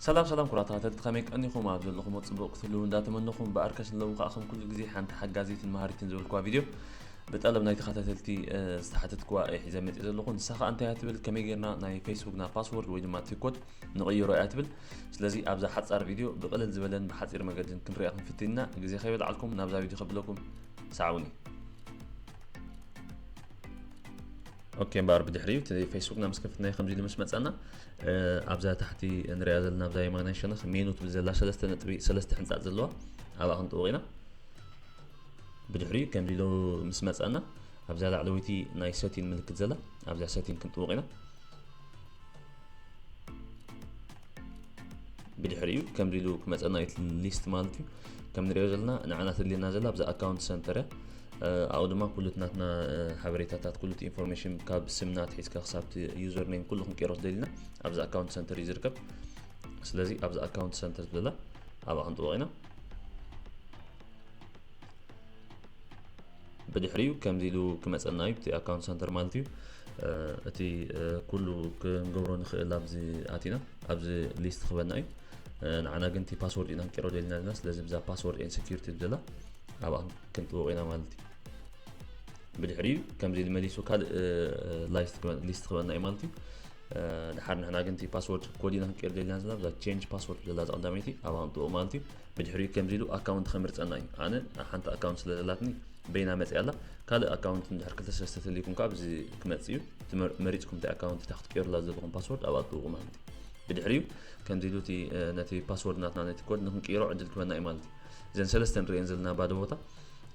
ሰላም ሰላም ኩቡራት ተኸታተልቲ፣ ከመይ ቀኒኹም? ኣብ ዘለኹሞ ጽቡቕ ክትህልዉ እንዳተመነኹ፣ እምበኣርከስ ንሎሚ ከኣ ከም ኩሉ ግዜ ሓንቲ ሓጋዚትን መሃሪትን ዝበልኩዋ ቪድዮ ብጠለብ ናይ ተኸታተልቲ፣ እ፣ ዝተሓተትኩዋ እየ ሒዘ መጽእ ዘለኹ። ንሳ ከኣ እንታይ እያ ትብል? ከመይ ጌርና ናይ ፌስቡክና ፓስወርድ ወይ ድማ እቲ ኮድ ንቕይሮ እያ ትብል። ስለዚ ኣብዛ ሓጻር ቪድዮ ብቕልል ዝበለን ብሓጺር መገድን ክንሪኣ ክንፍትን ኢና። ግዜ ከይበልዓልኩም ናብዛ ቪድዮ ከብለኩም፣ ሰዓቡኒ። ኦኬ፣ እምበኣር ብድሕሪኡ እቲ ፌስቡክና ምስ ከፈትናዮ ከምዚ ኢሉ ምስ መጸና፣ እ፣ ኣብዛ ታሕቲ ንሪኣ ዘለና ኣብዛ የማናይ ሸነኽ ሜኑ ትብል ዘላ ሰለስተ ነጥቢ ሰለስተ ሕንጻጽ ዘለዋ ኣብኣ ክንጥውቕ ኢና። ብድሕሪኡ ከምዚ ኢሉ ምስ መጸና ኣብዛ ላዕለወይቲ ናይ ሰቲን ምልክት ዘላ ኣብዛ ሰቲን ክንጥውቕ ኢና። ብድሕሪኡ ከምዚ ኢሉ ክመጸና እዩ እቲ ሊስት ማለት እዩ። ከም ንሪኦ ዘለና ንዓና ተድልየና ዘላ ኣብዛ ኣካውንት ሰንተር እያ። እ፣ ኣብኡ ድማ ኩሉ እቲ ናትና፣ እ፣ ሓበሬታታት፣ ኩሉ እቲ ኢንፎርሜሽን ካብ ስምና ኣትሒዝካ ክሳብ እቲ ዩዘር ኔም ኩሉ ክንቀይሮ ደሊና ኣብዚ ኣካውንት ሰንተር እዩ ዝርከብ። ስለዚ ኣብዚ ኣካውንት ሰንተር ዝብለላ ኣብኣ ክንጥውቕ ኢና። ብድሕሪኡ ከምዚ ኢሉ ክመጸና እዩ፣ እቲ ኣካውንት ሰንተር ማለት እዩ። እ፣ እቲ፣ እ፣ ኩሉ ክንገብሮ ንኽእል ኣብዚ ኣቲና፣ ኣብዚ ሊስት ክበና እዩ። እ፣ ንዓና ግን እቲ ፓስወርድ ኢና ክንቀይሮ ደሊና ዘለና። ስለዚ ብዛ ፓስወርድ ኤንድ ሴኩሪቲ ዝብለላ ኣብኣ ክንጥውቕ ኢና ማለት እዩ። ብድሕሪኡ ከምዚ ኢሉ መሊሱ ካልእ፣ እ፣ ላይስት ክበ-፣ ሊስት ክበና እዩ ማለት እዩ። እ፣ ድሓር ንሕና ግን እቲ ፓስወርድ ኮድ ኢና ክንቀይር ደሊና ዘለና፣ ብዛ ቼንጅ ፓስወርድ ዝብለላ እዛ ቀዳመይቲ ኣብኣ ክንጥውቕ ማለት እዩ። ብድሕሪኡ ከምዚ ኢሉ ኣካውንት ከምርጸና እዩ። ኣነ ሓንቲ ኣካውንት ስለ ዘላትኒ በይና መጽያ ኣላ። ካልእ ኣካውንት እንድሕር ክልተ ሰለስተ ተልይኩም ከኣ ብዚ ክመጽእ እዩ። እቲ መር-፣ መሪጽኩም እቲ ኣካውንት እታ ክትቀይሩላ ዘለኹም ፓስወርድ ኣብኣ ትጥውቑ ማለት እዩ። ብድሕሪኡ ከምዚ ኢሉ እቲ፣ እ፣ ነቲ ፓስወርድ ናትና ነቲ ኮድ ንክንቅይሮ ዕድል ክበና እዩ ማለት እዩ። እዘን ሰለስተ ንርእየን ዘለና ባዶ ቦታ፣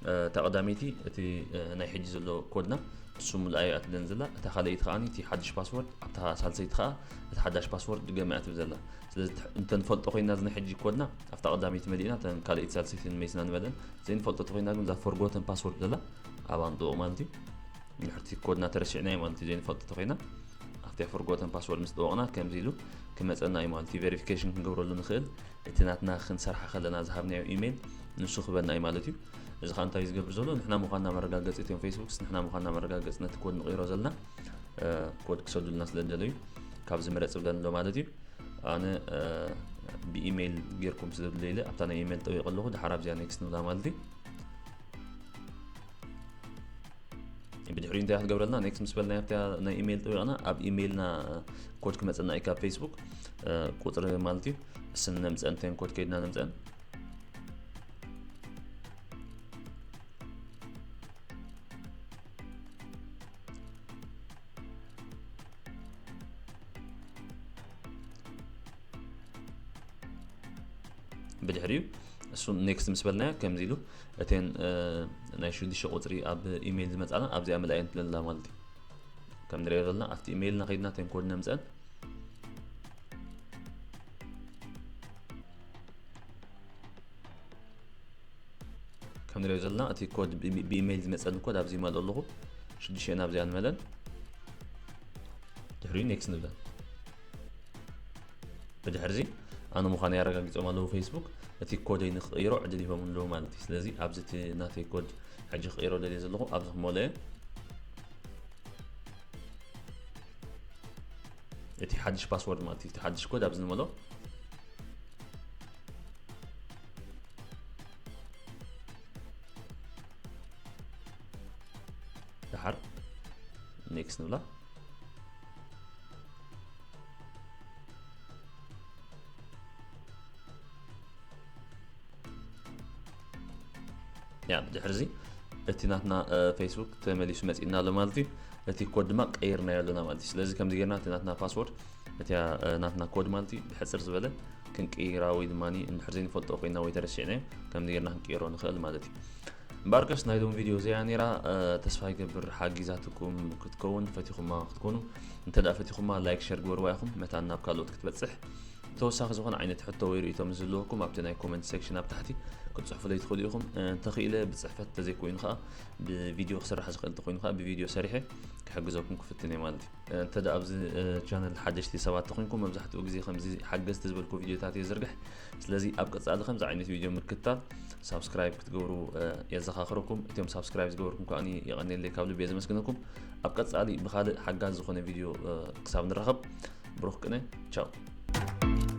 እ፣ እታ ቀዳመይቲ እቲ፣ እ፣ ናይ ሕጂ ዘሎ ኮድና ንሱ ምልኣይ እያ ትብለን ዘላ። እታ ካልኣይቲ ከኣ እቲ ሓድሽ ፓስወርድ፣ ኣብታ ሳልሰይቲ ከኣ እቲ ሓዳሽ ፓስወርድ ድገማ እያ ትብል ዘላ። ስለዚ እንተ ንፈልጦ ኮይና እዚ ናይ ሕጂ ኮድና ኣብታ ቀዳመይቲ መሊእና፣ እተን ካልኣይቲ ሳልሰይትን መይስና ንመልአን። ዘይንፈልጦ ተኮይና ግን እዛ ፎርጎተን ፓስወርድ ዘላ ኣብኣ ንጥውቕ ማለት እዩ። ድሕርቲ ኮድና ተረሲዕናዮ ማለት እዩ። ዘይንፈልጦ ተኮይና ኣብቲ ፎርጎተን ፓስወርድ ምስ ጠወቕና ከምዚ ኢሉ ክመጸና እዩ ማለት እዩ። ቬሪፊኬሽን ክንገብረሉ ንኽእል፣ እቲ ናትና ክንሰርሓ ከለና ዝሃብናዮ ኢሜይል ንሱ ክበና እዩ ማለት እዩ። እዚ ከዓ እንታይ እዩ ዝገብር ዘሎ? ንሕና ምዃንና መረጋገፂ፣ እቶም ፌስቡክስ ንሕና ምዃንና መረጋገፂ ነቲ ኮድ ንቕይሮ ዘለና፣ እ፣ ኮድ ክሰዱልና ስለ ዝደለዩ ካብዚ ምረፅ ብለን ኣሎ ማለት እዩ። ኣነ፣ እ፣ ብኢሜይል ጌርኩም ስለ ዝብለ ኢለ ኣብታ ናይ ኢሜይል ጠዊቐ ኣለኹ። ድሓር ኣብዚኣ ኔክስት ንብላ ማለት እዩ። ብድሕሪኡ እንታይ ክትገብረልና? ኔክስት ምስ በልና ኣብታ ናይ ኢሜይል ጠዊቕና፣ ኣብ ኢሜይልና ኮድ ክመፀና እዩ ካብ ፌስቡክ፣ እ፣ ቁፅሪ ማለት እዩ። እስ ነምፀን፣ ተን ኮድ ከይድና ነምፀን። ብድሕሪኡ እሱ ኔክስት ምስ በልናዮ ከምዚ ኢሉ እተን፣ እ፣ ናይ ሽዱሽተ ቁፅሪ ኣብ ኢሜይል ዝመፃና ኣብዚኣ ምልኣየን ትብለና ማለት እዩ። ከም ንሪኦ ዘለና ኣብቲ ኢሜይልና ከይድና እተን ኮድ ነምፀን። ከም ንሪኦ ዘለና እቲ ኮድ ብ-፣ ብኢሜይል ዝመፀኒ ኮድ ኣብዚ ይመልኦ ኣለኹ። ሽዱሽተ ናብዚኣ ንመለን። ድሕሪኡ ኔክስት ንብለን። ብድሕሪ እዚ ኣነ ምዃነይ ኣረጋጊጾም ኣለዉ ፌስቡክ። እቲ ኮደይ ንክቕይሮ ዕድል ሂቦም ኣለዉ ማለት እዩ። ስለዚ ኣብዚ እቲ ናተይ ኮድ ሕጂ ክቕይሮ ደልየ ዘለኹ ኣብዚ ክመልኦ እየ። እቲ ሓድሽ ፓስወርድ ማለት እዩ። እቲ ሓድሽ ኮድ ኣብዚ ንመልኦ። ደሓር ኔክስት ንብላ። ያ፣ ብድሕሪ እዚ እቲ ናትና፣ እ፣ ፌስቡክ ተመሊሱ መጺእና ኣሎ ማለት እዩ። እቲ ኮድ ድማ ቀይርናዮ ኣለና ማለት እዩ። ስለዚ ከምዚ ጌርና እቲ ናትና ፓስወርድ፣ እቲያ፣ እ፣ ናትና ኮድ ማለት እዩ፣ ብሕጽር ዝበለ ክንቅይራ ወይ ድማ እንድሕር ዘይንፈልጦ ኮይና ወይ ተረሲዕናዮ፣ ከምዚ ጌርና ክንቅይሮ ንኽእል ማለት እዩ። እምበኣርከስ ናይ ሎም ቪድዮ እዚኣ ነይራ፣ እ፣ ተስፋ ይገብር ሓጊዛትኩም ክትከውን። ፈቲኹማ ክትኮኑ፣ እንተ ደኣ ፈቲኹማ ላይክ፣ ሸር ግበርዋ ኢኹም፣ መታን ናብ ካልኦት ክትበጽሕ። ተወሳኺ ዝኾነ ዓይነት ሕቶ ወይ ርእይቶ ምስ ዝህልወኩም ኣብቲ ናይ ኮመንት ሴክሽን ኣብ ታሕቲ ክትጽሕፉለይ ትኽእሉ ኢኹም። እ፣ እንተኽኢለ ብጽሕፈት እንተዘይኮይኑ ኸኣ ብቪድዮ ክስራሕ ዝኽእል እንተኾይኑ ኸኣ ብቪድዮ ሰሪሐ ክሕግዘኩም ክፍትን እየ ማለት እዩ። እ፣ እንተ ደኣ ኣብዚ፣ እ፣ ቻነል ሓደሽቲ ሰባት ተኾይንኩም መብዛሕትኡ ግዜ ከምዚ ሓገዝቲ ዝበልኩ ቪድዮታት እየ ዝዝርግሕ። ስለዚ ኣብ ቀጻሊ ከምዚ ዓይነት ቪድዮ ምክትታል ሳብስክራይብ ክትገብሩ፣ እ፣ የዘኻኽረኩም። እቶም ሳብስክራይብ ዝገበርኩም ከኣ የቐንየለይ፣ ካብ ልቢ እየ ዘመስግነኩም። ኣብ ቀጻሊ ብኻልእ ሓጋዚ ዝኾነ ቪድዮ፣ እ፣ ክሳብ ንራኸብ ብሩኽ ቅነ። ቻው።